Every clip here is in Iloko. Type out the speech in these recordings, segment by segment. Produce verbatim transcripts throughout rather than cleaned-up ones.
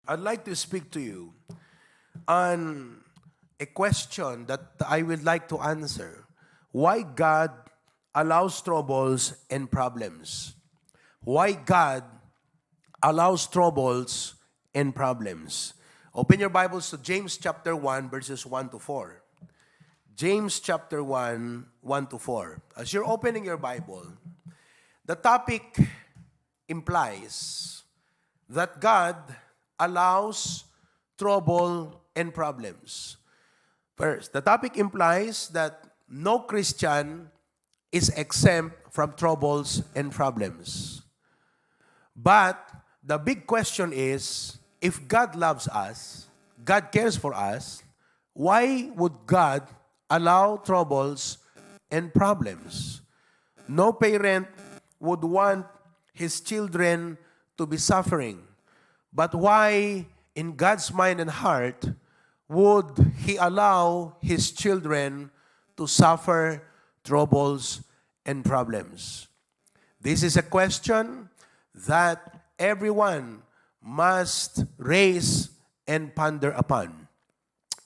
I'd like to speak to you on a question that I would like to answer. Why God allows troubles and problems? Why God allows troubles and problems? Open your Bibles to James chapter one, verses one to four. James chapter one, one to four. As you're opening your Bible, the topic implies that God allows trouble and problems. First, the topic implies that no Christian is exempt from troubles and problems. But the big question is, if God loves us, God cares for us, why would God allow troubles and problems? No parent would want his children to be suffering. But why, in God's mind and heart, would He allow His children to suffer troubles and problems? This is a question that everyone must raise and ponder upon.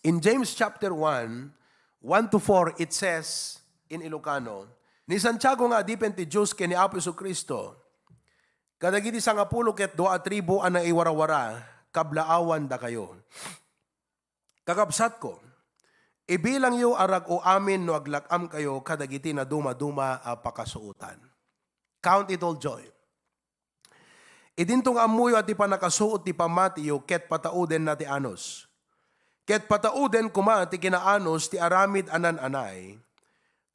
In James chapter one, one to four, it says in Ilocano, "Ni Santiago nga adipen ti Dios ken ni Apo Jesu-Cristo, kadagiti sangapulo ket dua a tribu a naiwarawara, kablaawandakayo. Kakabsatko, ibilangyo a rag-o amin no aglak-amkayo kadagiti nadumaduma a pakasuotan." Count it all joy. Idinto nga ammoyo a ti pannakasuot ti pammatiyo ket pataudenna ti anus. Ket patauden koma ti kinaanus ti aramid a naan-anay,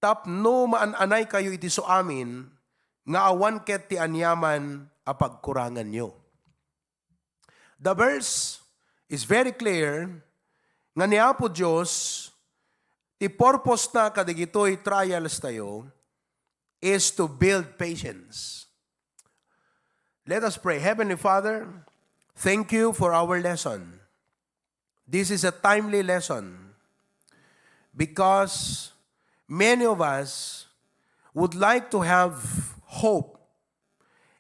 tapno maan-anaykayo iti suamin nga awan ket ti aniaman a pagkuranganyo. The verse is very clear nga ni Apo Dios, ti purpose na kadagitoy trials tayo is to build patience. Let us pray. Heavenly Father, thank you for our lesson. This is a timely lesson because many of us would like to have hope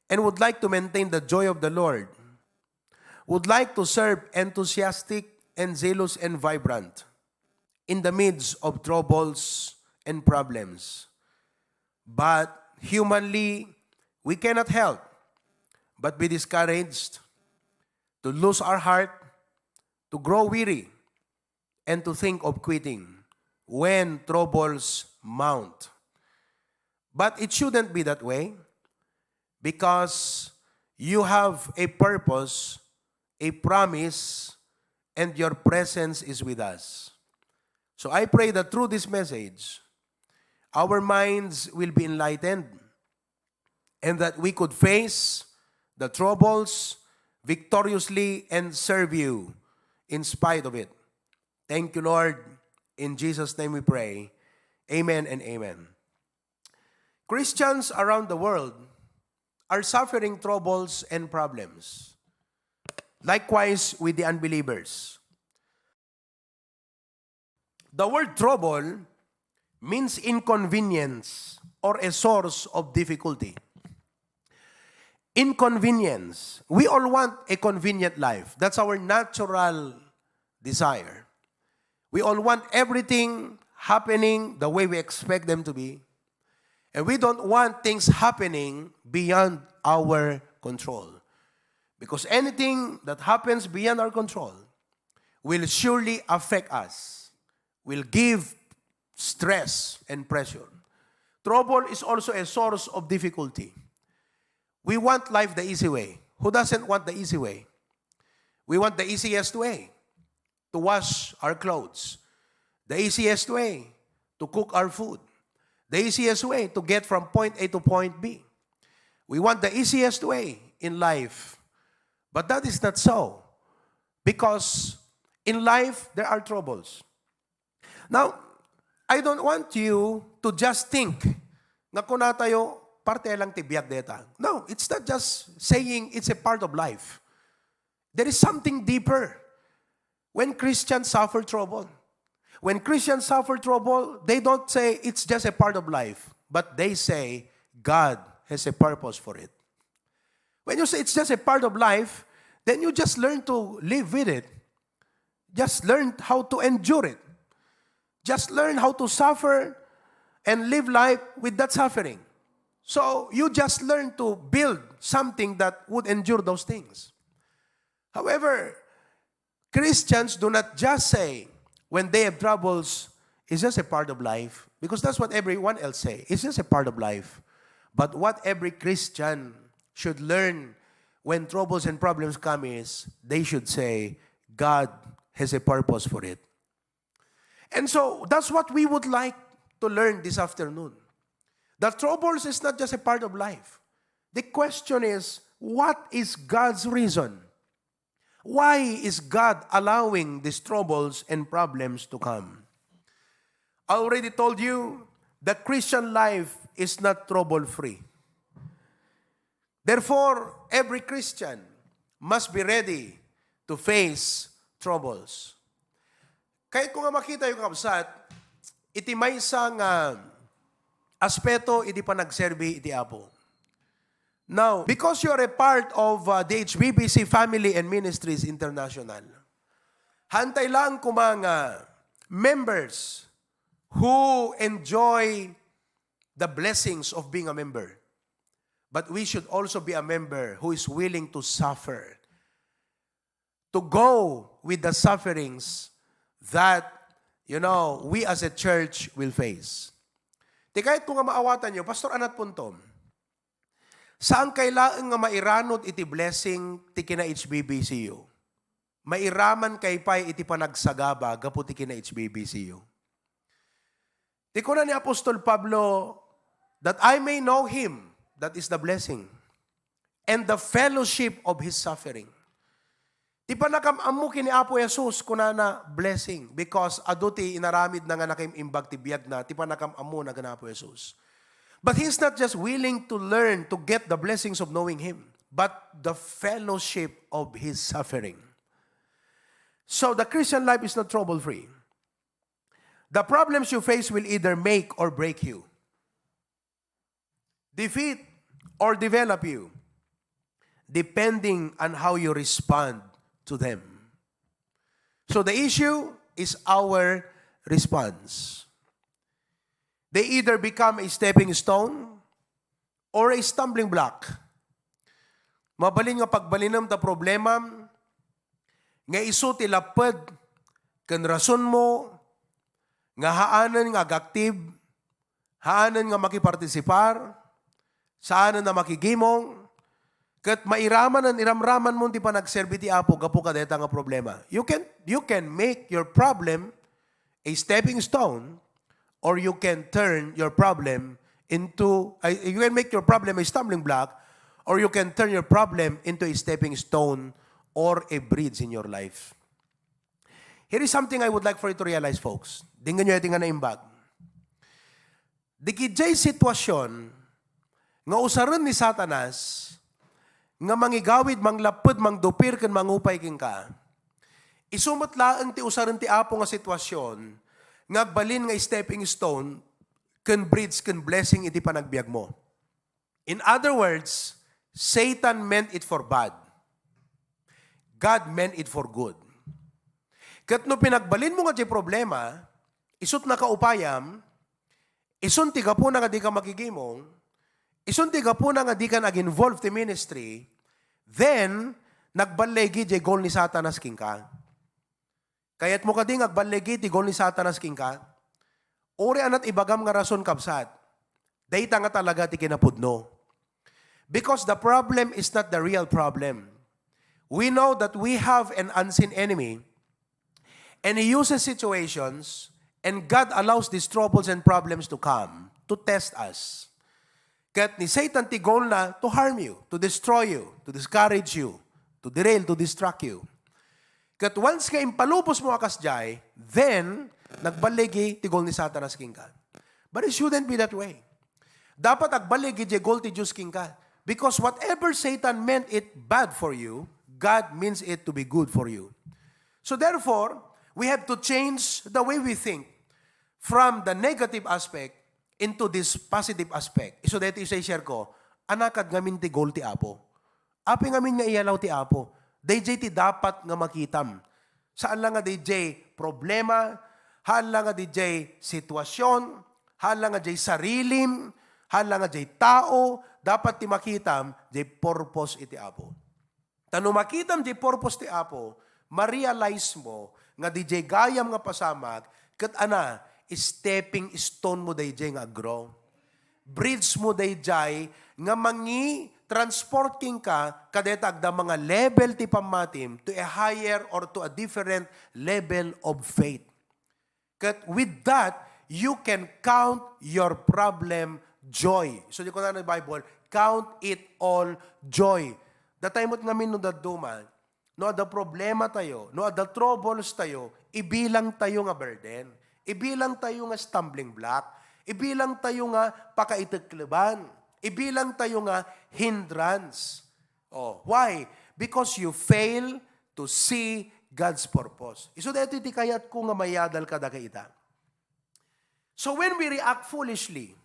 and would like to maintain the joy of the Lord, would like to serve enthusiastic and zealous and vibrant in the midst of troubles and problems. But humanly, we cannot help but be discouraged, to lose our heart, to grow weary, and to think of quitting when troubles mount. But it shouldn't be that way, because you have a purpose, a promise, and your presence is with us. So I pray that through this message, our minds will be enlightened and that we could face the troubles victoriously and serve you in spite of it. Thank you, Lord. In Jesus' name we pray. Amen and amen. Christians around the world are suffering troubles and problems. Likewise with the unbelievers. The word trouble means inconvenience or a source of difficulty. Inconvenience. We all want a convenient life. That's our natural desire. We all want everything happening the way we expect them to be. And we don't want things happening beyond our control. Because anything that happens beyond our control will surely affect us, will give stress and pressure. Trouble is also a source of difficulty. We want life the easy way. Who doesn't want the easy way? We want the easiest way to wash our clothes, the easiest way to cook our food, the easiest way to get from point A to point B. We want the easiest way in life. But that is not so. Because in life, there are troubles. Now, I don't want you to just think nga kuna tayo, parte lang ti biag deta. No, it's not just saying it's a part of life. There is something deeper when Christians suffer trouble. When Christians suffer trouble, they don't say it's just a part of life, but they say God has a purpose for it. When you say it's just a part of life, Then you just learn to live with it. Just learn how to endure it. Just learn how to suffer and live life with that suffering. So you just learn to build something that would endure those things. However, Christians do not just say when they have troubles, "It's just a part of life," because that's what everyone else say. "It's just a part of life." But what every Christian should learn when troubles and problems come is they should say, "God has a purpose for it." And so that's what we would like to learn this afternoon. The troubles is not just a part of life. The question is, what is God's reason? Why is God allowing these troubles and problems to come? I already told you, the Christian life is not trouble-free. Therefore, every Christian must be ready to face troubles. Kayatko nga makitayo, kakabsat, iti maysa nga aspeto iti panagserbi iti Apo. Now, because you are a part of, uh, the H B B C family and ministries international, haantay laeng koma nga members who enjoy the blessings of being a member. But we should also be a member who is willing to suffer, to go with the sufferings that, you know, we as a church will face. Ti kayatko nga maawatan nyo, Pastor Anat Puntom, saan kay laeng nga mairanod iti blessing ti kina H B B C U. Mairaman kay pay iti panagsagaba gapu ti kina H B B C U. Ti kuna ni Apostol Pablo, "That I may know him," that is the blessing, "and the fellowship of his suffering." Ti panakam-ammo ken ni Apo Jesus, kunana, blessing, because adu ti inaramidna nga nakaimbag ti biagna, ti panakam-ammona ken Apo Jesus. But he's not just willing to learn to get the blessings of knowing him, but the fellowship of his suffering. So the Christian life is not trouble-free. The problems you face will either make or break you, defeat or develop you, depending on how you respond to them. So the issue is our response. They either become a stepping stone or a stumbling block. Mabalin nga pagbalinem ta problemam nga isu ti lapped ken rasonmo nga haanen nga agaktibo, haanen nga makipartisipar, saanen a makigimong, ket mairamanen, iramramanmo ti panagserbi ti Apo gapu kadayta nga problema. You can, you can make your problem a stepping stone, or you can turn your problem into, uh, you can make your problem a stumbling block, or you can turn your problem into a stepping stone or a bridge in your life. Here is something I would like for you to realize, folks. Denggen nyo iti nga naimbag. Dagiti sitwasyon nga usaren ni Satanas nga mangigawid, manglapped, mangdupir, ken mangupay kenka, isu met laeng ti usaren ti Apo nga sitwasyon nga agbalin nga stepping stone ken bridge ken blessing iti panagbiagmo. In other words, Satan meant it for bad. God meant it for good. Ket no pinagbalinmo nga diay problema, isut nakaupayam, isun ti gapuna nga dika makigimong, isun ti gapuna nga dika nag-involve ti ministry, then, nagballigi diay goal ni Satanas kenka. Kayatmo kadi nga agballigi ti goal ni Satanas kenka? Uray anat ibagam nga rason, kabsat, dayta nga talaga ti kinapudno. Because the problem is not the real problem. We know that we have an unseen enemy, and he uses situations, and God allows these troubles and problems to come to test us. Ket ni Satan ti goal na to harm you, to destroy you, to discourage you, to derail, to distract you. Ket once nga impalubos mo a kasdiay, then, nagballigi ti goal ni Satanas kenka. But it shouldn't be that way. Dapat agballigi diay goal ti Dios kenka. Because whatever Satan meant it bad for you, God means it to be good for you. So therefore, we have to change the way we think from the negative aspect into this positive aspect. Isu daytoy i-share ko, anakad ngamin ti goal ti Apo. Apay ngamin nga iyalaw ti Apo. Dayjay ti dapat nga makitam. Saan la nga dayjay problema, haan la nga dayjay situasion, haan la nga dayjay sarilim, haan la nga dayjay tao, dapat ti makitam, dayjay purpose iti Apo. Ta no makitam dayjay purpose ti Apo, ma-realize mo nga dayjay gayam nga pasamak, ket ana, stepping stone mo dayjay nga aggrow. Bridge mo dayjay nga mangi-transport kenka kadayta agdama nga level ti pammatim to a higher or to a different level of faith. Ket with that, you can count your problem joy. So, di ko na Bible, count it all joy. Datay met ngamin no dadduma, no adda problema tayo, no adda troubles tayo, ibilang tayo nga burden. Ibilang tayo nga stumbling block. Ibilang tayo nga pakaitekleban. Ibilang tayo nga hindrance. Oh, why? Because you fail to see God's purpose. Isu daytoy ti kayatko nga mayadal kadakaita. So when we react foolishly,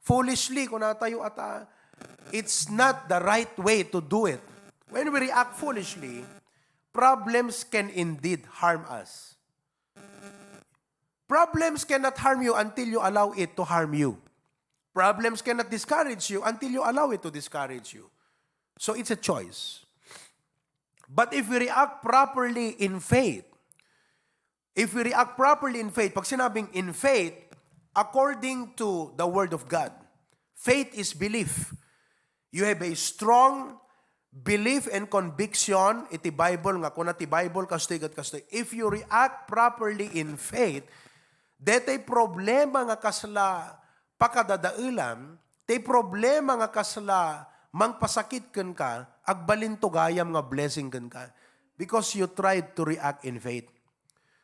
foolishly, kuna tayo ata, it's not the right way to do it. When we react foolishly, problems can indeed harm us. Problems cannot harm you until you allow it to harm you. Problems cannot discourage you until you allow it to discourage you. So it's a choice. But if we react properly in faith, if we react properly in faith, pag sinabing in faith, according to the Word of God, faith is belief. You have a strong belief and conviction iti Bible nga kuna ti Bible kastoy ket kastoy. If you react properly in faith, detay problema nga kasla pakadadaelam, tay problema nga kasla mangpasakit kenka, agbalinto gayam nga blessing kenka because you tried to react in faith.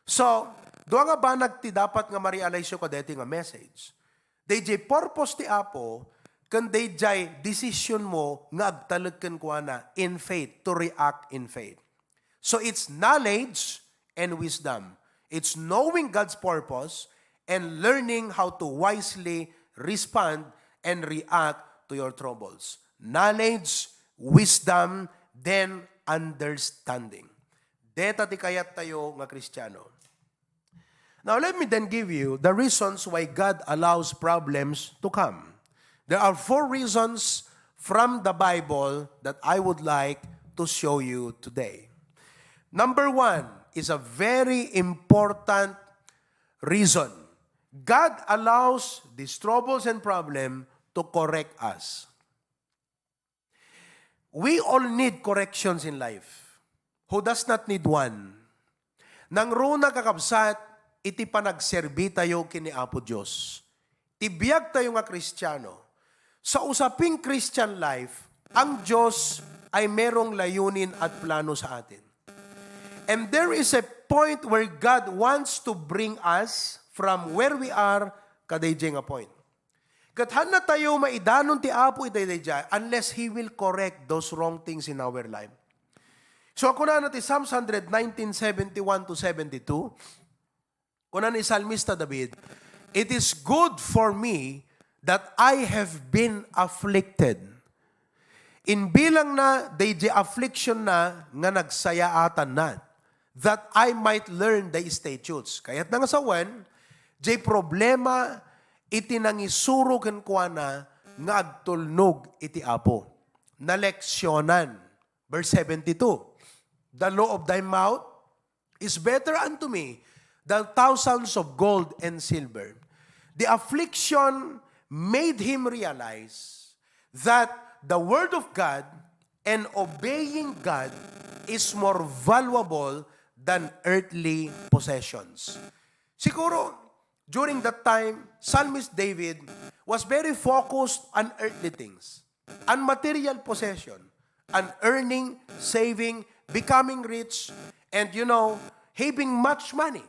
So, dua nga banag ti dapat nga ma-realize yo kadeti nga message. Dayjay purpose ti Apo, ken dayjay decision mo nga agtalek kenkuana in faith, to react in faith. So it's knowledge and wisdom. It's knowing God's purpose and learning how to wisely respond and react to your troubles. Knowledge, wisdom, then understanding. Deta ti kayat tayo nga Kristiano. Now, let me then give you the reasons why God allows problems to come. There are four reasons from the Bible that I would like to show you today. Number one is a very important reason. God allows these troubles and problems to correct us. We all need corrections in life. Who does not need one? Nangruna, kakabsat, iti panagserbi tayo ken ni Apo Dios. Ti biag tayo nga Kristiano, sa usaping Christian life, ang Dios ay merong layunin at plano sa atin. And there is a point where God wants to bring us from where we are kadayjay nga point. Ket haanna tayo maidanon ti Apo iti daydiay unless He will correct those wrong things in our life. So, kunana ti Psalms one nineteen, seventy-one to seventy-two, kuna ni Salmista David, "It is good for me that I have been afflicted." Imbilangna daydi affliction na nga nagsayaatanna, "that I might learn thy statutes." Kayatna nga sawen, jay problema iti nangisuro kenkuana nga agtulnog iti Apo. Naleksionan. Verse seventy-two, "The law of thy mouth is better unto me than thousands of gold and silver." The affliction made him realize that the word of God and obeying God is more valuable than earthly possessions. Siguro, during that time, Psalmist David was very focused on earthly things, on material possession, on earning, saving, becoming rich, and, you know, having much money.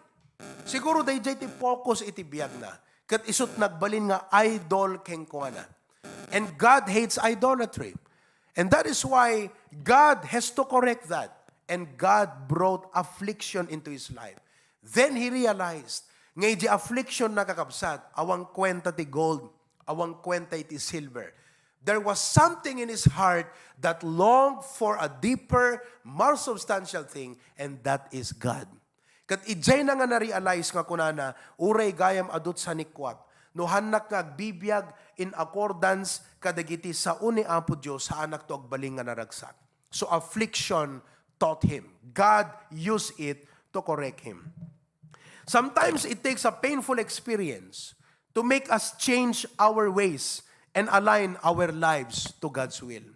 Siguro dayjay ti focus iti biagna. Ket isut nagbalin nga idol kenkuana. And God hates idolatry. And that is why God has to correct that. And God brought affliction into his life. Then he realized nga iti affliction na, kakabsat, awan kuenta ti gold, awan kuenta iti silver. There was something in his heart that longed for a deeper, more substantial thing, and that is God. Ket idiayna nga na-realize nga kunana, "Uray gayam adu ti sanikuak, no haannak nga agbibiag in accordance kadagiti sao ni Apo Dios, haannak to agbalin nga naragsak." So affliction taught him. God used it to correct him. Sometimes it takes a painful experience to make us change our ways and align our lives to God's will.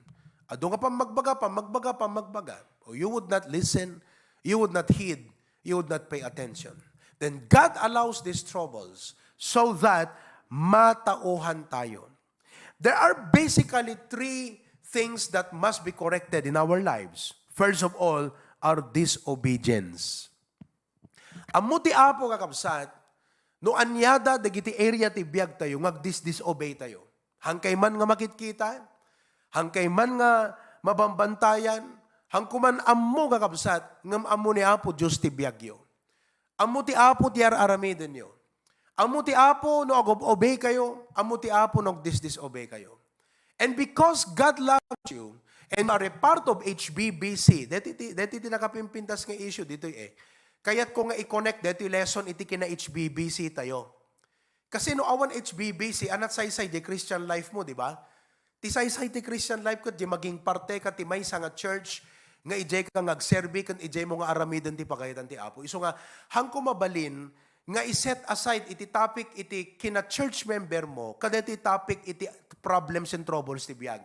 Adu nga pammagbaga, pammagbaga, pammagbaga. O, you would not listen, you would not heed, you would not pay attention. Then God allows these troubles so that matauhan tayo. There are basically three things that must be corrected in our lives. First of all, our disobedience. Ammo ti Apo, kakabsat, no aniada dagiti area ti biag tayo nga agdis-disobey tayo. Hangkay man nga makitkita, hangkay man nga mabambantayan, hangko man ammo, kakabsat, ngem ammo ni Apo Dios ti biagyo. Ammo ti Apo ti ar-aramidenyo. Ammo ti Apo no agob-obey kayo, ammo ti Apo no agdis-disobey kayo. And because God loves you, and you are a part of H B B C, deti ti, deti ti nakapimpintas nga issue ditoy eh. Kayat ko nga i-connect deti lesson iti kina H B B C tayo. Kasi no awan H B B C, anat saysay di Christian life mo, di ba? Ti saysay ti Christian life ket di maging parte ka ti maysa nga church nga idiay ka nga agserbi ken idiay mo nga aramiden ti pagayatan ti Apo. Isu nga, hangko mabalin nga i-set aside iti topic iti kina church member mo, kada iti topic iti problems and troubles ti biag.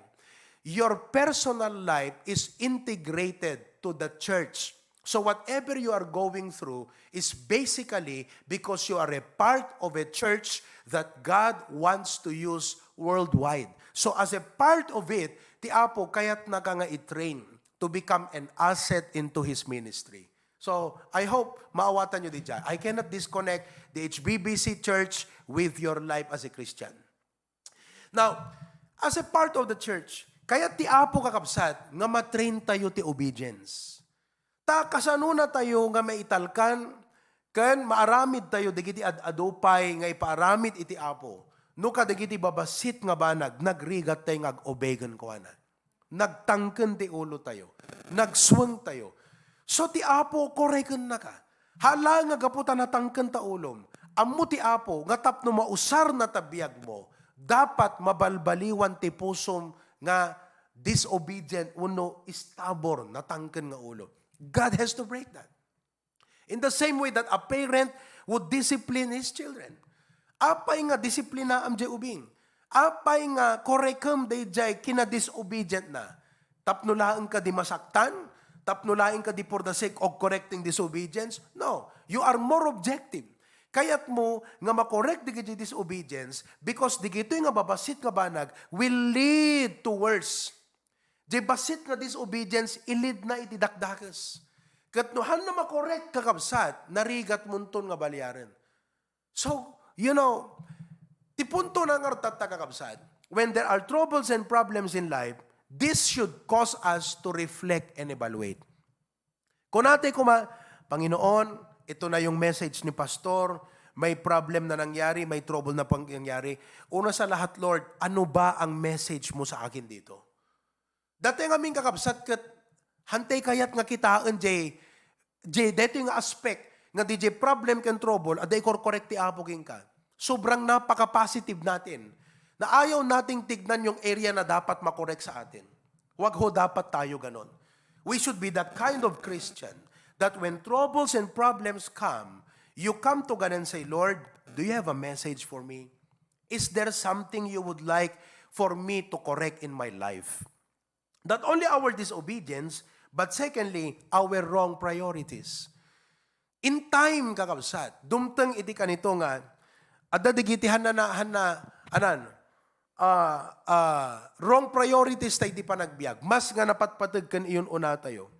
Your personal life is integrated to the church. So whatever you are going through is basically because you are a part of a church that God wants to use worldwide. So as a part of it, ti Apo kayatna ka nga i-train to become an asset into His ministry. So, I hope maawatan nyo di dyan. I cannot disconnect the H B B C church with your life as a Christian. Now, as a part of the church, kayat ti Apo, kakabsat, nga ma-train tayo ti obedience. Ta kasanona tayo nga maitalkan ken maaramid tayo dagiti ad-adu pay nga ipaaramid iti Apo no kadagiti babassit nga banag nagrigat tayo nga ag-obey kenkuana. Nagtangken ti ulo tayo. Nagsueng tayo. So ti Apo, korekennaka. Hala nga gapu ta natangken ta ulom. Ammo ti Apo nga tapno mausarna ta biag mo, dapat mabalbaliwan ti pusom nga disobedient wenno stubborn, natangken nga ulo. God has to break that. In the same way that a parent would discipline his children. Apay nga disiplinaam jay ubing? Apay nga korekem dayjay kinadisobedient na? Tapno laeng ka di masaktan? Tapno laeng ka di for the sake of correcting disobedience? No. You are more objective. Kayat mo nga makorek dagiti disobedience because digitoy nga babassit nga banag will lead to worse. Di bassit nga disobedience, ilid na iti dakdakes. Ket no hanna makorek, kakabsat, narigat monton nga baliaren. So, you know, ti punto na nga rutatta, kakabsat, when there are troubles and problems in life, this should cause us to reflect and evaluate. Kunatay kuma, "Panginoon, ito na yung message ni Pastor, may problem na nangyari, may trouble na pang nangyari. Una sa lahat, Lord, ano ba ang message mo sa akin dito?" Dati nga amin kakabsat ket hantay kayat nga kitaen jay, jay detoy nga aspect nga di jay problem ken trouble, adda ikorkorek ti Apo kenka. Sobrang napaka-positive natin na ayaw nating tignan yung area na dapat makorek sa atin. Wag ho dapat tayo ganon. We should be that kind of Christian that when troubles and problems come, you come to God and say, "Lord, do you have a message for me? Is there something you would like for me to correct in my life?" Not only our disobedience, but secondly, our wrong priorities. In time, kakabsat, dumteng iti kanito nga, adda digiti hanna, hanna, anan, ah, ah, wrong priorities tayo di panagbiag. Mas nga napatpateg ken iyon una tayo.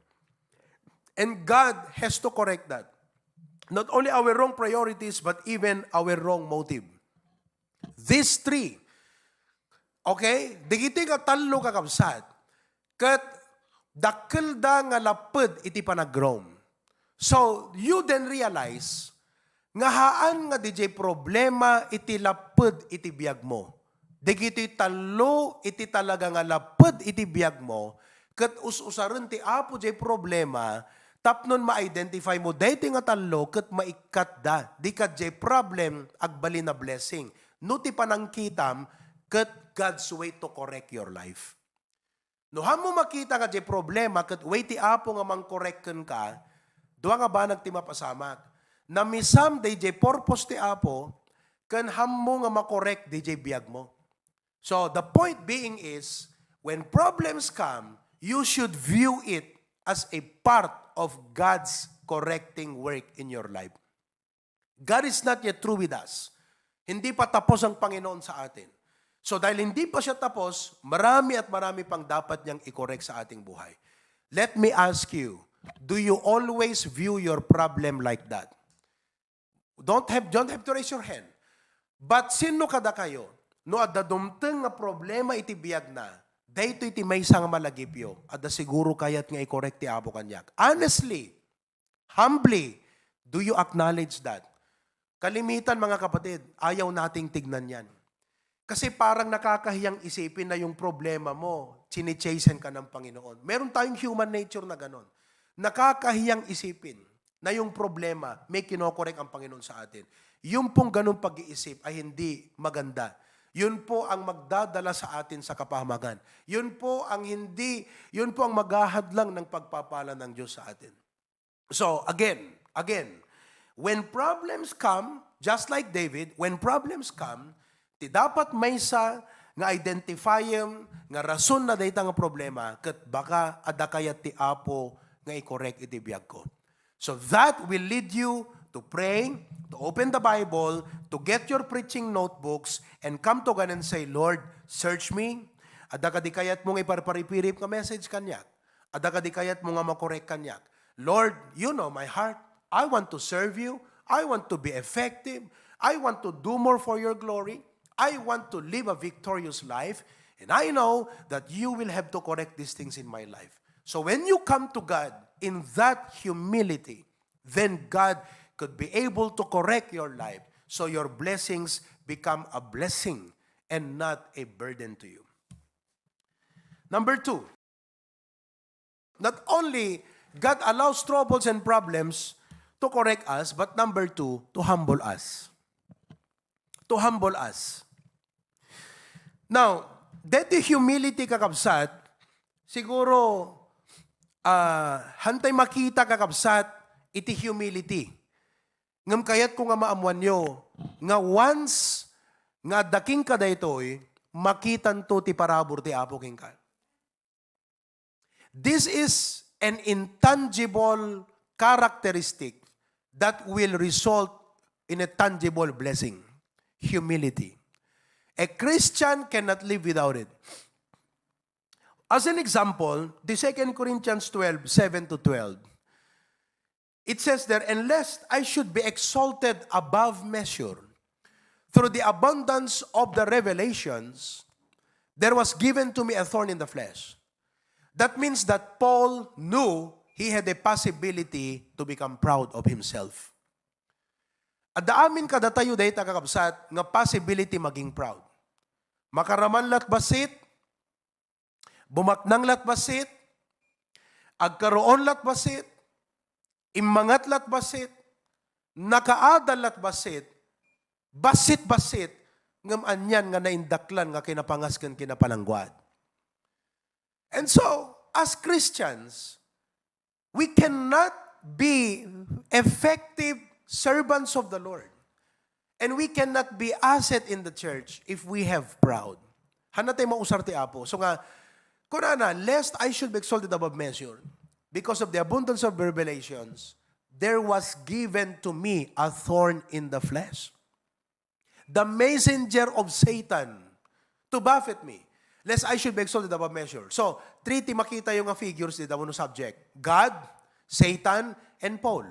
And God has to correct that. Not only our wrong priorities, but even our wrong motive. These three, okay? Digiti nga tallo, kakabsat, ket dakkelda nga lapped iti panag-Rome. So, you then realize nga haan nga dijay problema iti lapped iti biag mo. Dagitoy tallo iti talaga nga laped iti biagmo, ket us-usaren ti Apo jay problema, tapno ma-identify mo daytoy nga tallo ket maikkatda. Dika jay problem agbalin a blessing. No ti panangkitam ket God's way to correct your life. No hammo makita nga jay problema ket way ti Apo nga mangkorek kenka, dua nga banag ti mapasamak. Namisam dayjay purpose ti Apo ken hammo nga makorek dayjay biagmo. So, the point being is, when problems come, you should view it as a part of God's correcting work in your life. God is not yet through with us. Hindi pa tapos ang Panginoon sa atin. So, dahil hindi pa siya tapos, marami at marami pang dapat niyang i-correct sa ating buhay. Let me ask you, do you always view your problem like that? Don't have, don't have to raise your hand. But sino kadakayo, no adda dumteng nga problema iti biagna, daytoy ti maysa nga malagipyo, adda siguro kayat nga i-correct ti Apo kaniak. Honestly, humbly, do you acknowledge that? Kalimitan, mga kapatid, ayaw nating tignan yan. Kasi parang nakakahiyang isipin na yung problema mo, chinichasen ka ng Panginoon. Meron tayong human nature na ganon. Nakakahiyang isipin na yung problema, may kinokorek ang Panginoon sa atin. Yung pong ganong pag-iisip ay hindi maganda. Yun po ang magdadala sa atin sa kapahamakan. Yun po ang hindi, yun po ang maghahadlang ng pagpapala ng Diyos sa atin. So, again, again, when problems come, just like David, when problems come, ti dapat maysa nga identifyem nga rason na dayta nga problema, ket baka adda kayat ti Apo nga i-correct iti biagko. So that will lead you to pray, to open the Bible, to get your preaching notebooks, and come to God and say, "Lord, search me." Adda kadi kayatmo nga iparparipirip nga message kaniak? Adda kadi kayatmo nga makorek kaniak? "Lord, you know my heart. I want to serve you. I want to be effective. I want to do more for your glory. I want to live a victorious life. And I know that you will have to correct these things in my life." So when you come to God in that humility, then God could be able to correct your life so your blessings become a blessing and not a burden to you. Number two, not only God allows troubles and problems to correct us, but number two, to humble us. To humble us. Now, deti humility, kakabsat, siguro, ah, hantay makita, kakabsat, iti humility. Ngem kayatko nga maammuanyo nga once nga adda kenka daytoy, makitanto ti parabur ti Apo kenka. This is an intangible characteristic that will result in a tangible blessing. Humility. A Christian cannot live without it. As an example, the Second Corinthians twelve, seven to twelve. It says there, "And lest I should be exalted above measure through the abundance of the revelations, there was given to me a thorn in the flesh." That means that Paul knew he had a possibility to become proud of himself. Adda amin kadatayo dayta, kakabsat, nga possibility maging proud. Makaraman lat bassit, bumaknang lat bassit, agkaroon lat bassit, immangat lat bassit, nakaadal lat bassit, bassit-bassit, ngem anian nga naindaklan nga kinapangas ken kinapalangguad. And so, as Christians, we cannot be effective servants of the Lord. And we cannot be asset in the church if we have proud. Hana tayo mausar ti Apo. So nga, kunana, "Lest I should be exalted above measure, because of the abundance of revelations, there was given to me a thorn in the flesh." The messenger of Satan to buffet me, lest I should be exalted above measure. So, three ti makitayo nga figures dita wenno subject. God, Satan, and Paul.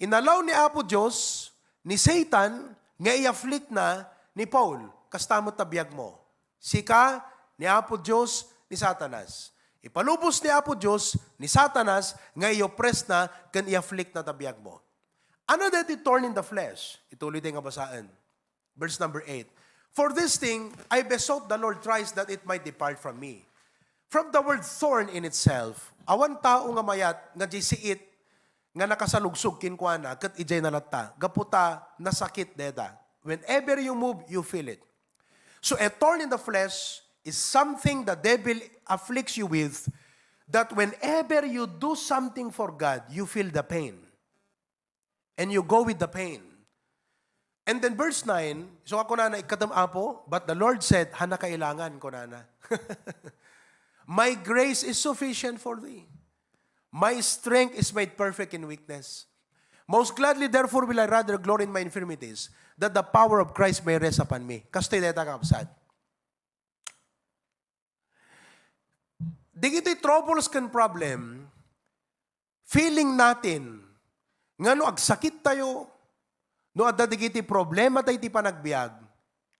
Inallow ni Apo Dios ni Satan nga i-afflict na ni Paul. Kasta met ta biagmo. Sika, ni Apo Dios, ni Satanas. Ipalubos ni Apo Dios ni Satanas nga i-oppress na ken i-afflict na ta biagmo. Ano daytoy thorn in the flesh? Ituloy tayo nga basaen. Verse number eight. For this thing, I besought the Lord thrice that it might depart from me. From the word thorn in itself, awan tao nga mayat nga diay siit nga nakasalugsog kenkuana ket idiay nalatta, gapu ta nasakit dayta. Whenever you move, you feel it. So a thorn in the flesh is something the devil afflicts you with, that whenever you do something for God, you feel the pain. And you go with the pain. And then verse nine, so ako na naikkatem, Apo, but the Lord said, "Hana kailangan," kunana. "My grace is sufficient for thee. My strength is made perfect in weakness. Most gladly, therefore, will I rather glory in my infirmities, that the power of Christ may rest upon me." Kastoy dayta, kakabsat. Dagiti troubles ken problem, feeling natin nga no agsakit tayo, no adda dagiti problema tayo ti panagbiag,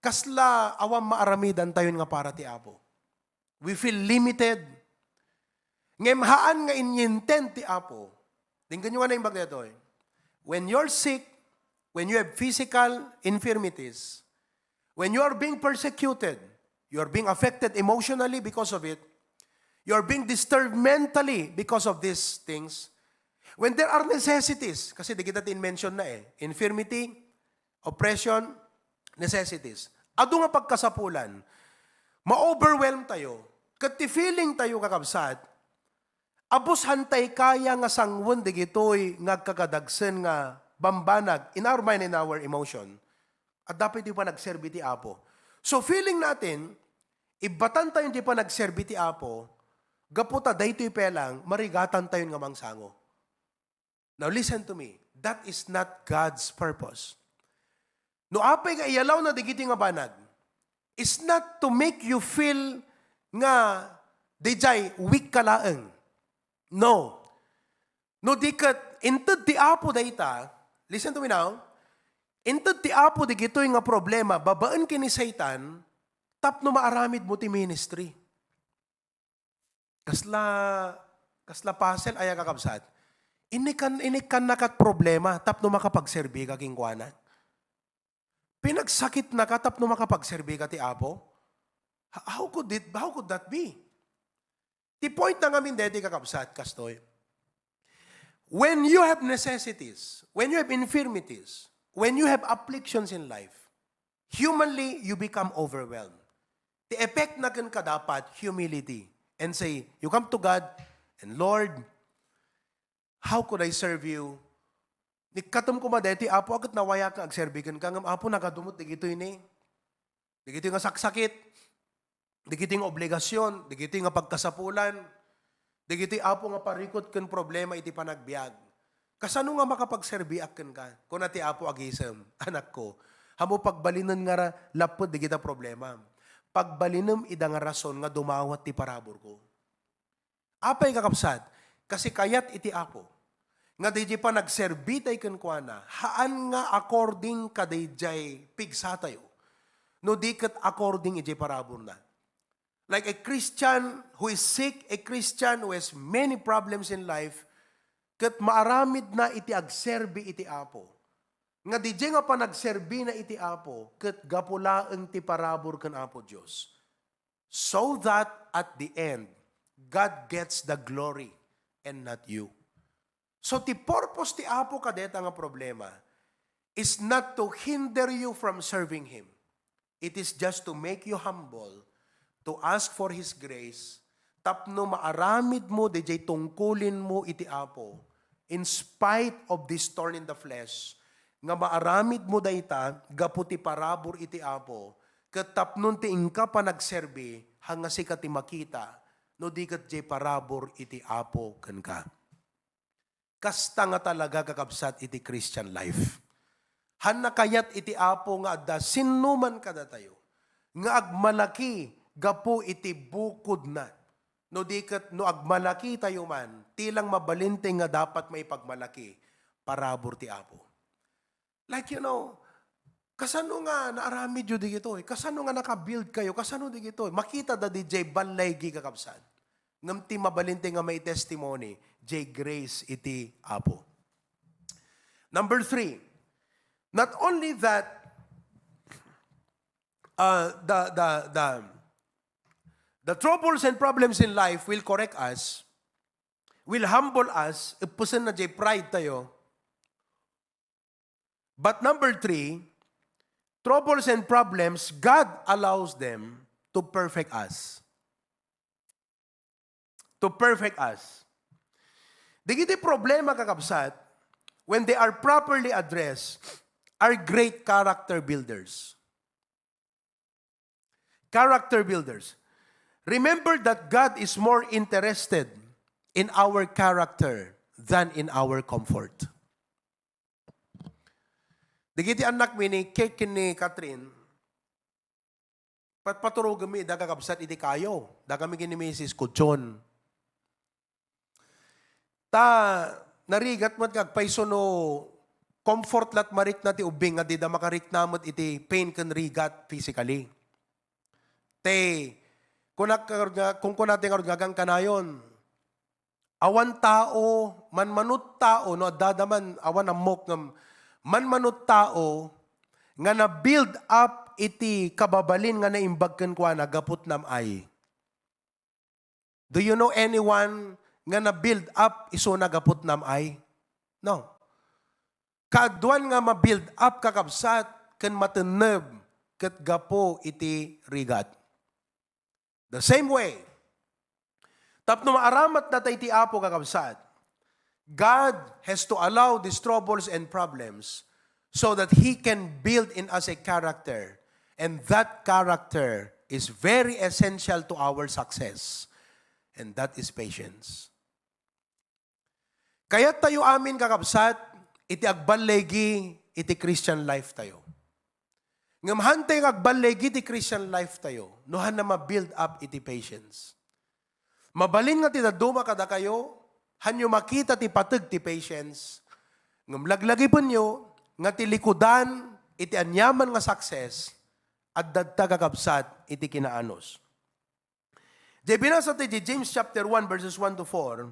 kasla awan maaramidan tayo nga para ti Apo. We feel limited. Ngem haan nga inyintend ti Apo. Denggenyo nga naimbag daytoy. When you're sick, when you have physical infirmities, when you are being persecuted, you are being affected emotionally because of it, you are being disturbed mentally because of these things, when there are necessities, kasi dagita ti in-mention na eh, infirmity, oppression, necessities. Adu nga pagkasapulan, ma-overwhelm tayo, ket ti feeling tayo, kakabsat, abus, haan tay kaya nga sanguen dagitoy nga agkakadagsen nga bambanag in our mind and our emotion. Adda pay ti panagserbi ti Apo. So, feeling natin, ibbatan tayo ti panagserbi ti Apo, gapu ta daytoy pay lang, marigatan tayo nga mangsango. Now listen to me, that is not God's purpose. No apay nga iyalawna dagiti nga banag, is not to make you feel nga dijay weak ka laeng. No. No di ket inted ti Apo dayta, listen to me now, inted ti Apo digitoy nga problema babaen ken ni Satan tapno maaramid mo ti ministry. Kasla, kasla puzzle aya, kakabsat. Inikkan, inikkannakat problema tapno makapagserbi ka kenkuana. Pinagsakitnaka tapno makapagserbi ka ti Apo. H-, how could it, how could that be? Ti point na ngamin deti, kakabsat, kastoy. When you have necessities, when you have infirmities, when you have afflictions in life, humanly, you become overwhelmed. Ti effect na kenka dapat humility and say, you come to God and, "Lord, how could I serve you?" Nikkatem koma deti, Apo, ket nawayak nga agserbi kenka, ngem Apo, nakadumot digitoy ni, digitoy nga saksakit, digitoy nga obligasyon, digitoy nga pagkasapulan, digitoy, Apo, nga parikut ken problema iti panagbiag. Kasano nga makapagserbiak kenka? Kuna ti Apo agisem, "Anakko, ammo pagbalinen nga ra-, lapped digita problema. Pagbalinem ida nga rason nga dumawat ti paraburko." Apay, kakabsat? Kasi kayat iti Apo nga daydiay panagserbi tay kenkuana, haan nga according kadaydiay pigsa tayo, no di ket according idiay paraburna. Like a Christian who is sick, a Christian who has many problems in life, ket maaramidna iti agserbi iti Apo, nga didiay nga panagserbina iti Apo, ket gapu laeng ti parabur ken Apo Dios. So that at the end, God gets the glory and not you. So, ti purpose ti Apo kadeta nga problema is not to hinder you from serving Him. It is just to make you humble, to ask for His grace, tapno maaramid mo didiay tungkulin mo iti Apo, in spite of this thorn in the flesh, nga maaramid mo dayta gapu ti parabur iti Apo, ket tapnon ti inka panagserbi, haan nga sika ti makita, no di ket diay parabur iti Apo kenka. Kasta nga talaga, kakabsat, iti Christian life. Haan nga kayat iti Apo nga adda sinnoman kadatayo nga agmalaki gapu iti bukodna. No di ket, no agmalaki tayo man, ti lang mabalin ti nga dapat maipagmalaki, parabur ti Apo. Like, you know, kasano nga naaramid yo digitoy? Kasano nga nakabuild kayo? Kasano digitoy? Makita da didiay ballaygi, kakabsat. Ngem ti mabalin ti nga mai-testimony, diay grace iti Apo. Number three, not only that, uh, the, the, the, the troubles and problems in life will correct us, will humble us, eppesenna jay pride tayo. But number three, troubles and problems, God allows them to perfect us. To perfect us. Dagiti problema, kakabsat, when they are properly addressed, are great character builders. Character builders. Remember that God is more interested in our character than in our comfort. Dagiti annakmi ni Kate ken ni Catherine, patpaturogenmi ida, kakabsat, iti kayo. Dakami ken ni Misis Kuchon. Ta narigat met nga agpayso no comfort lat marikna ti ubbing nga dida makarikna met iti pain ken rigat physically. Te, kunak ngarud nga, kunkuna ti ngarud nga agangkanayon, awan tao, manmanut tao, no, addada man, awan ammok ngem manmanut tao nga na-build up iti kababalin nga naimbag kenkuana gapu ti nam-ay. Do you know anyone nga na-build up isuna gapu ti nam-ay? No. Kaaduan nga ma-build up, kakabsat, ken matenneb ket gapu iti rigat. The same way, tapno maaramat data iti Apo, kakabsat, God has to allow these troubles and problems so that He can build in us a character. And that character is very essential to our success. And that is patience. Kayat tayo amin, kakabsat, iti agballigi iti Christian life tayo. Ngem hantay nga agballigi ti Christian life tayo no hanna ma-build up iti patience. Mabalin nga ti dadduma kadakayo, hanyo makita ti pateg ti patience. Ngem laglagipenyo nga ti likudan iti aniaman nga success, adda ta, kakabsat, iti kinaanus. Diay binasa ti James chapter one, verses one to four,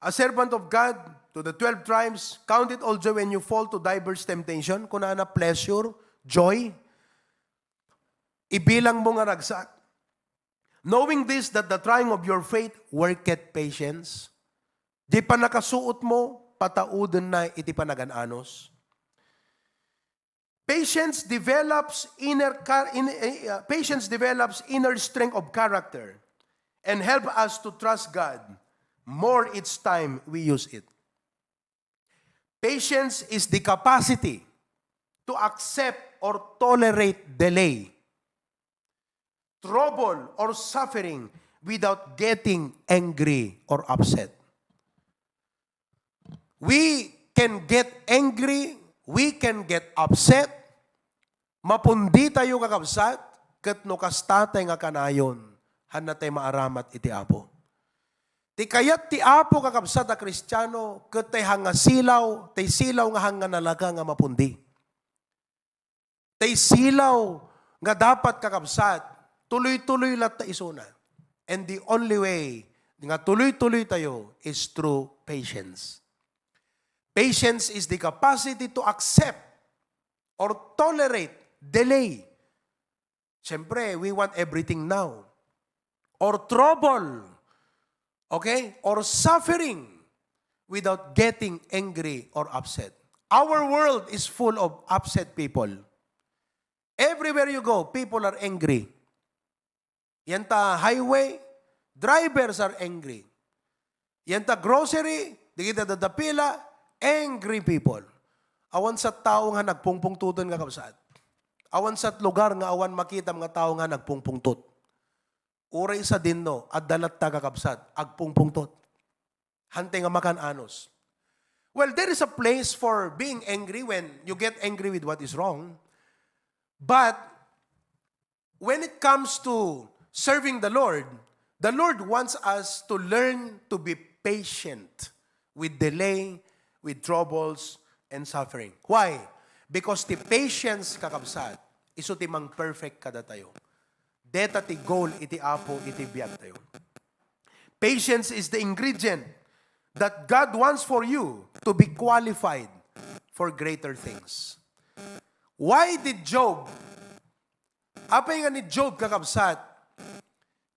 "A servant of God to the twelve tribes, count it all joy when you fall to diverse temptation," kunana, pleasure, joy, ibilang mo nga ragsak. "Knowing this, that the trying of your faith worketh patience." Di pannakasuot mo, pataudenna iti panagan-anus. Patience develops inner char-, in, eh, uh, patience develops inner strength of character and help us to trust God more each time we use it. Patience is the capacity to accept or tolerate delay, trouble, or suffering without getting angry or upset. We can get angry, we can get upset. Mapundi tayo, kakabsat, ket no kasta tay nga kanayon, hanna tay maaramat iti Apo. Ti kayat ti Apo, kakabsat a Kristiano, ket tay hanga silaw, tay silaw nga hanga nalaga nga mapundi. Tay silaw nga dapat, kakabsat, tuloy-tuloy latta isuna. And the only way nga tuloy-tuloy tayo is through patience. Patience is the capacity to accept or tolerate delay. Siyempre, we want everything now. Or trouble, okay? Or suffering without getting angry or upset. Our world is full of upset people. Everywhere you go, people are angry. Yan ta highway, drivers are angry. Yan ta grocery, dagiti daddapila, angry people. Awan sa tao nga nagpungpungtuten nga kabsat. Awan sa lugar nga awan makitam nga tao nga nagpungpungtot. Uray sadino, adda latta, kakabsat, agpungpungtot. Hantay nga makan-anus. Well, there is a place for being angry when you get angry with what is wrong. But when it comes to serving the Lord, the Lord wants us to learn to be patient with delay, with troubles, and suffering. Why? Because ti patience, kakabsat, isu ti mang-perfect kadatayo. Deta ti goal iti Apo iti biag tayo. Patience is the ingredient that God wants for you to be qualified for greater things. Why did Job Apay nga ni Job, kakabsat,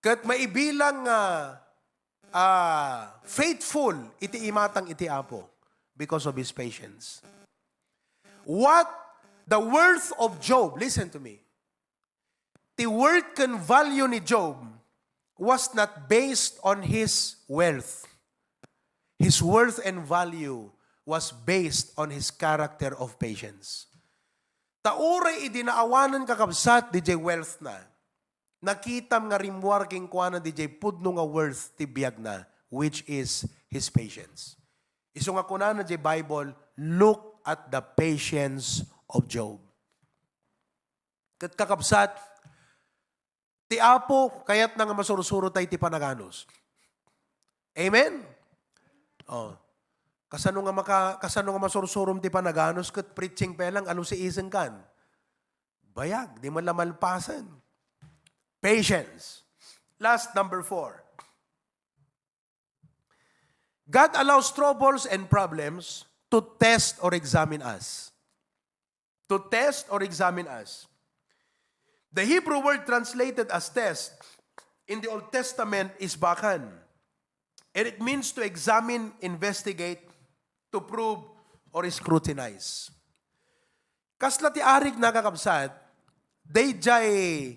ket maibilang nga, ah, faithful iti imatang iti Apo because of his patience. What the worth of Job, listen to me, ti worth ken value ni Job was not based on his wealth. His worth and value was based on his character of patience. Ta uray idi naawanen, kakabsat, diay wealth na, nakitam nga rimmuar kenkuana diay pudno nga worth ti biag na, which is his patience. Isu nga kunana diay Bible, "Look at the patience of Job." Ket, kakabsat, ti Apo kayatna nga masursuro tayo ti panaganus. Amen? Oh. Kasano nga maka-, kasano nga masursurom ti panaganus ket preaching pa lang, alusiisenkan? Bayag, di man la malpasen. Patience. Last, number four. God allows troubles and problems to test or examine us. To test or examine us. The Hebrew word translated as test in the Old Testament is bakan, and it means to examine, investigate, to probe, or scrutinize. Kasla ti arig, kakabsat, daydiay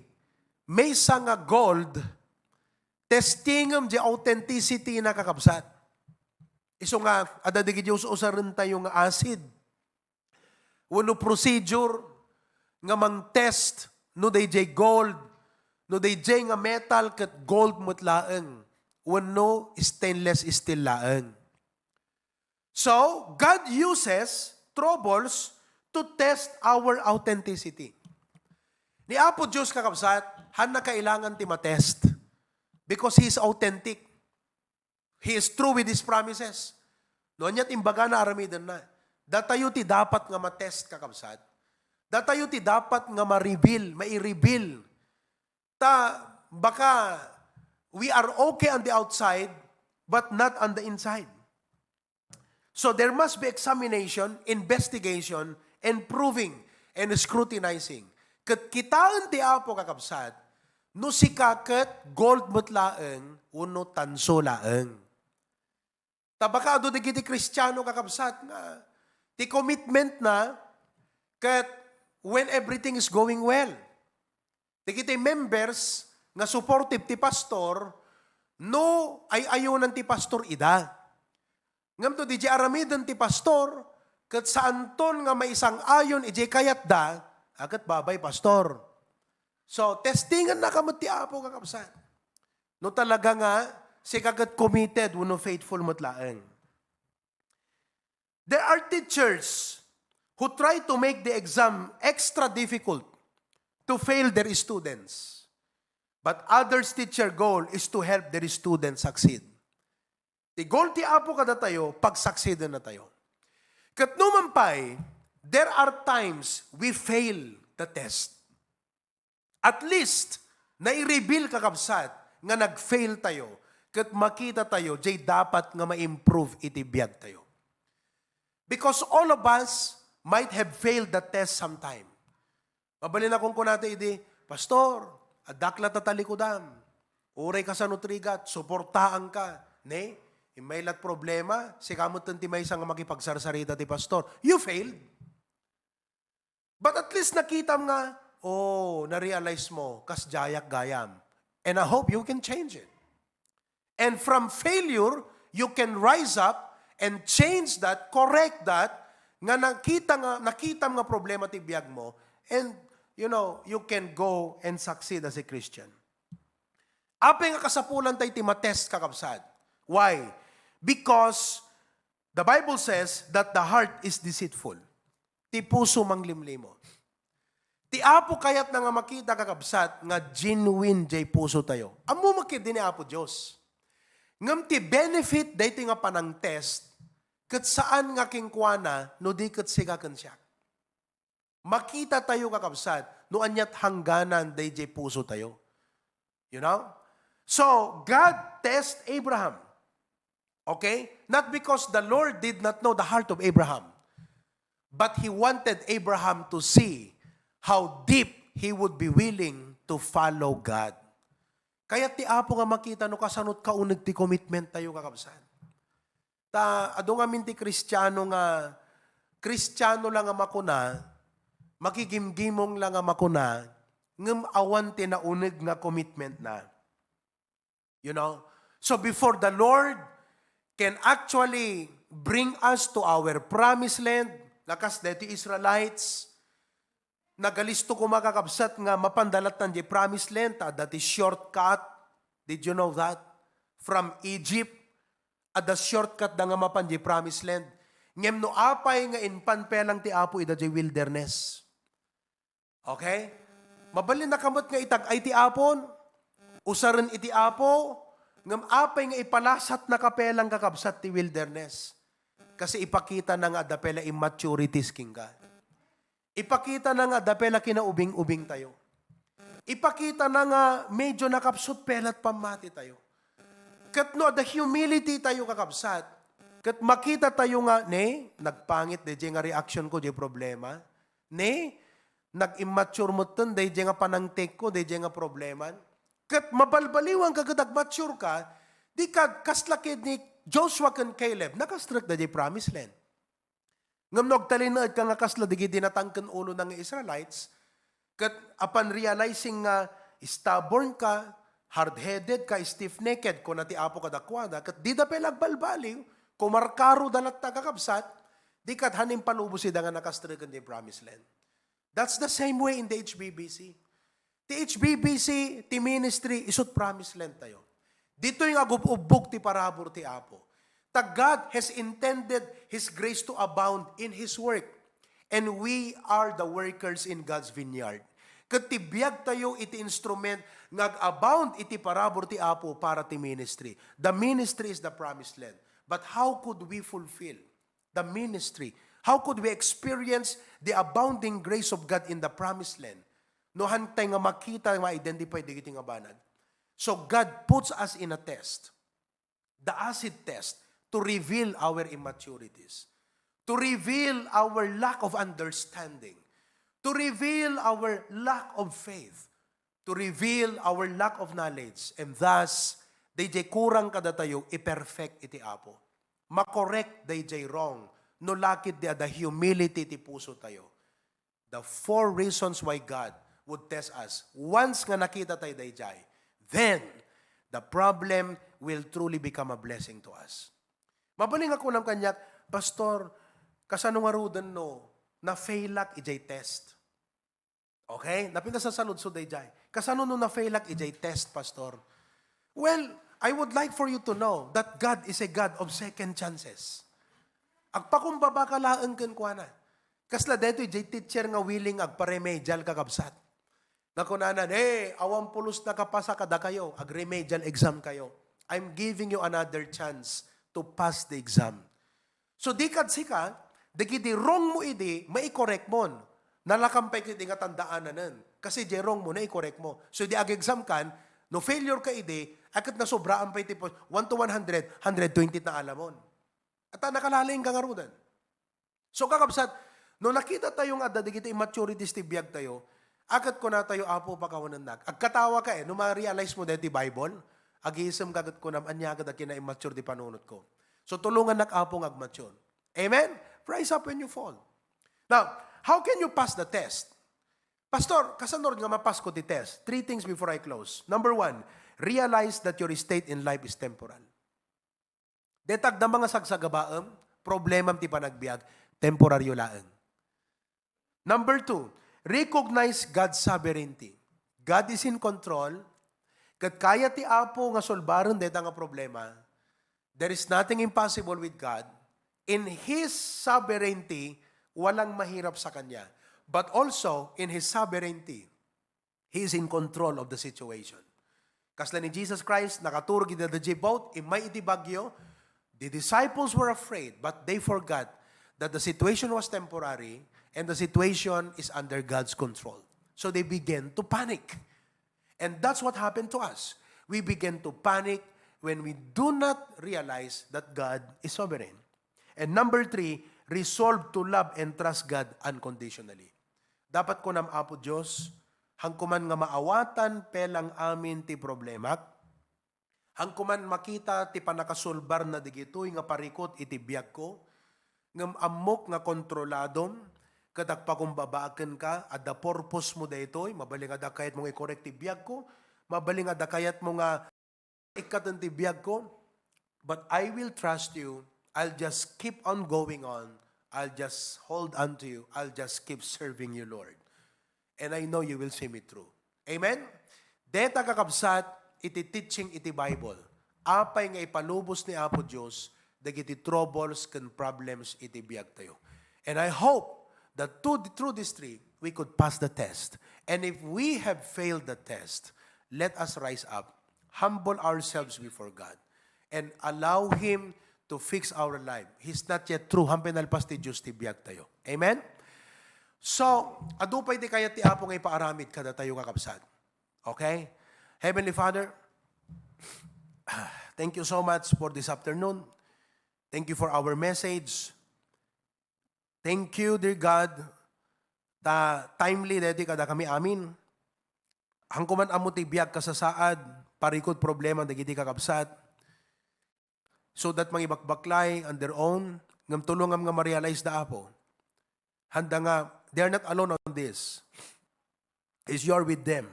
maysa nga gold, testingem diay authenticity na, kakabsat. Isu nga, adda dagiti us-usaren tayo nga acid wenno procedure nga mang-test no daydiay gold, no daydiay nga metal ket gold met laeng, wenno stainless steel laeng. So, God uses troubles to test our authenticity. Ni Apo Dios, kakabsat, haanna kailangan ti matest because He is authentic. He is true with His promises. No ania ti imbagana, aramidenna. Datayo ti dapat nga matest, kakabsat. Datayo ti dapat nga ma-reveal, mai-reveal. Ta, baka, we are okay on the outside, but not on the inside. So there must be examination, investigation, and proving, and scrutinizing. Ket kitaen ti Apo, kakabsat, no sika ket gold met laeng wenno tanso laeng. Ta baka adu dagiti Kristiano, kakabsat, nga ti commitment na ket when everything is going well. Dagiti members nga supportive ti pastor, no ay-ayonan ti pastor ida. Ngem no diay aramiden ti pastor, ket saanton nga maisang-ayon idiay kayatda, a, ket babay, pastor. So, testingennaka met ti Apo, kakabsat. No talaga nga, sika ket committed wenno faithful met laeng. There are teachers who try to make the exam extra difficult to fail their students. But others' teacher goal is to help their students succeed. Ti goal ti Apo kadatayo, pagsucceedennatayo. Ket numan pay, there are times we fail the test. At least, nai-reveal, kakabsat, nga nag-fail tayo, ket makita tayo, jay dapat nga ma-improve iti biag tayo. Because all of us might have failed the test sometime. Mabalin a kunkunata idi, "Pastor, addak la ta talikudam. Uray kasano ti rigat, suportaanka." Ne? Immay lat problema, sika met ti maysa nga makipagsarsarita ti pastor. You failed. But at least nakitam nga, oh, na-realize mo, kas jayak gayam. And I hope you can change it. And from failure, you can rise up and change that, correct that, nga nakita nga, nakitam nga problema ti biag mo, and, you know, you can go and succeed as a Christian. Apay nga kasapulan tayo ti matest, kakabsat? Why? Because the Bible says that the heart is deceitful. Ti puso manglimlimo. Ti Apo kayatna nga makita, kakabsat, nga genuine jay puso tayo. Ammo maket ni Apo Dios. Ngem ti benefit daytoy nga panangtest, ket saan nga kenkuana no di ket sika ken siak. Makita tayo, kakabsat, no aniat hangganan dayjay puso tayo. You know? So, God test Abraham. Okay? Not because the Lord did not know the heart of Abraham, but He wanted Abraham to see how deep he would be willing to follow God. Kayat ti Apo nga makita no kasano't kauneg ti commitment tayo, kakabsat. Ta, adu ngamin ti Kristiano nga, Kristiano la nga makuna, makigimgimong la nga makuna, ngem awan ti nauneg nga commitment na. You know? So before the Lord can actually bring us to our promised land, lakas deti Israelites, nagalisto koma, kakabsat, nga mapan da lattan di promised land, ta adda ti shortcut. Did you know that? From Egypt, adda shortcut da nga mapan di promised land. Ngem no apay nga impan pelang ti Apo ida di wilderness. Okay? Mabalin na ka met nga itag-ay ti Apo, usaren iti Apo, ngem apay nga ipalasat na ka pelang, kakabsat, ti wilderness. Kasi ipakita na nga adda pela immaturities kenka. Ipakita na nga adda pela kinaubing-ubing tayo. Ipakita na nga medyo nakapsut pelat pammati tayo. Ket no adda humility tayo, kakabsat, ket makita tayo nga, ne, nagpangit daydiay nga reaction ko, diay problema. Ne, nag-immature metten daydiay nga panangtake ko, daydiay nga problema. Ket mabalbaliwan ka ket agmature ka, di ka kasla ket ni Joshua ken Caleb, nakastrek daydiay promised land. Ngem no agtalinaed ka nga kasla dagiti natangken ulona nga Israelites, ket upon realizing nga stubborn ka, hard-headed ka, stiff-necked, kuna ti Apo kadakuada, ket dida pay la agbalbaliw, kumarkaroda latta, kakabsat, di ket han impalubos ida nga nakastreken ti promised land. That's the same way in the H B B C. Ti H B B C, ti ministry, isu't promised land tayo. Ditoy nga agub-ubbog ti parabur ti Apo. Ta God has intended His grace to abound in His work. And we are the workers in God's vineyard. Ket ti biag tayo iti instrument nga ag-abound iti parabur ti Apo para ti ministry. The ministry is the promised land. But how could we fulfill the ministry? How could we experience the abounding grace of God in the promised land? No hantay nga makita, ma-identify dagiti nga banag. So God puts us in a test, the acid test, to reveal our immaturities, to reveal our lack of understanding, to reveal our lack of faith, to reveal our lack of knowledge, and thus, dayjay kurang kadatayo, iperfect iti Apo. Makorek dayjay wrong, no lakit di adda humility ti puso tayo. The four reasons why God would test us. Once nga nakita tayo dayjay, then the problem will truly become a blessing to us. Mabalin nga kunam kaniak, "Pastor, kasano ngaruden no na-failak ijay test?" Okay? Napintas a saludsod dayjay. "Kasano no na-failak ijay test, Pastor?" Well, I would like for you to know that God is a God of second chances. Agpakumbaba ka laeng kenkuana. Kasla daytoy jay teacher nga willing agpa-remedial, kakabsat. Nga kunana, "Hey, awan pulos nakapasa kadakayo, ag-remedial exam kayo. I'm giving you another chance to pass the exam." So, di kad sika, dagiti wrong mo idi, maikorek mon. Nalakam pay ket di nga tandaananen. Kasi di wrong mo, naikorek mo. So, di ag-exam kan, no failure ka idi, ay ket nasobraan pay ti pos-, one to one hundred, hundred twenty na alamon. At nakalaling ka ngaruden. So, kakabsat, no nakita tayo nga adda dagiti immaturities ti biag tayo, akat kuna tayo, "Apo, pakawanennak." Agkatawa ka eh, no ma-realize mo dahil ti Bible, agisem ka ket kunam, "Ania ket a kina-immature ti panunot ko." So, tulungannak, Apo, nga agmature. Amen? Rise up when you fall. Now, how can you pass the test? "Pastor, kasano nga mapas ko ti test?" Three things before I close. Number one, realize that your state in life is temporal. Detag da mga sagsagabaem, problemam ti panagbiag, temporaryo laeng. Number two, recognize God's sovereignty. God is in control. Ket kaya ti Apo nga sulbaren dayta nga problema. There is nothing impossible with God. In His sovereignty, walang mahirap sa Kanya. But also, in His sovereignty, He is in control of the situation. Kasla ni Jesus Christ, nakaturog iti dayjay boat, immay iti bagyo. The disciples were afraid, but they forgot that the situation was temporary and the situation is under God's control. So they began to panic. And that's what happened to us. We begin to panic when we do not realize that God is sovereign. And number three, resolve to love and trust God unconditionally. Dapat kunam, "Apo Dios, Hanko man nga maawatan pelang amin ti problemak. Hanko man makita ti pannakasolbarna dagitoy nga parikut iti biagko. Ngem ammok nga kontroladom, ket agpakumbaba kenka, adda purpose mo daytoy, mabalin nga adda kayatmo nga i-correct ti biagko, mabalin nga adda kayatmo nga ikkaten ti biagko, but I will trust you. I'll just keep on going on. I'll just hold on to you. I'll just keep serving you, Lord. And I know you will see me through. Amen? Deta, kakabsat, iti teaching iti Bible. Apay nga ipalubos ni Apo Dios dagiti troubles ken problems iti biagtayo. And I hope that to, through this three, we could pass the test. And if we have failed the test, let us rise up, humble ourselves before God, and allow Him to fix our life. He's not yet through. Hampay nalpas ti Dios ti biagtayo. Amen? So, adu pay ti kayat ti Apo nga ipaaramid kadatayo, kakabsat. Okay? Heavenly Father, thank you so much for this afternoon. Thank you for our message. Thank you, dear God, ta timely daytoy kadakami amin. Hanko man ammo ti biag, kasasaad, parikut, problema dagiti kakabsat, so that mangibakbaklay on their own, ngem tulongam nga ma-realize da, Apo. Handa nga, they are not alone on this. Is you are with them.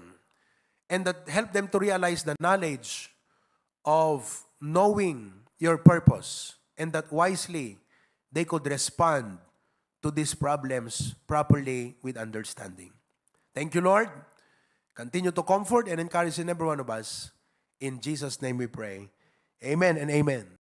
And that help them to realize the knowledge of knowing your purpose, and that wisely they could respond to these problems properly with understanding. Thank you, Lord. Continue to comfort and encourage in every one of us. In Jesus' name we pray. Amen and amen.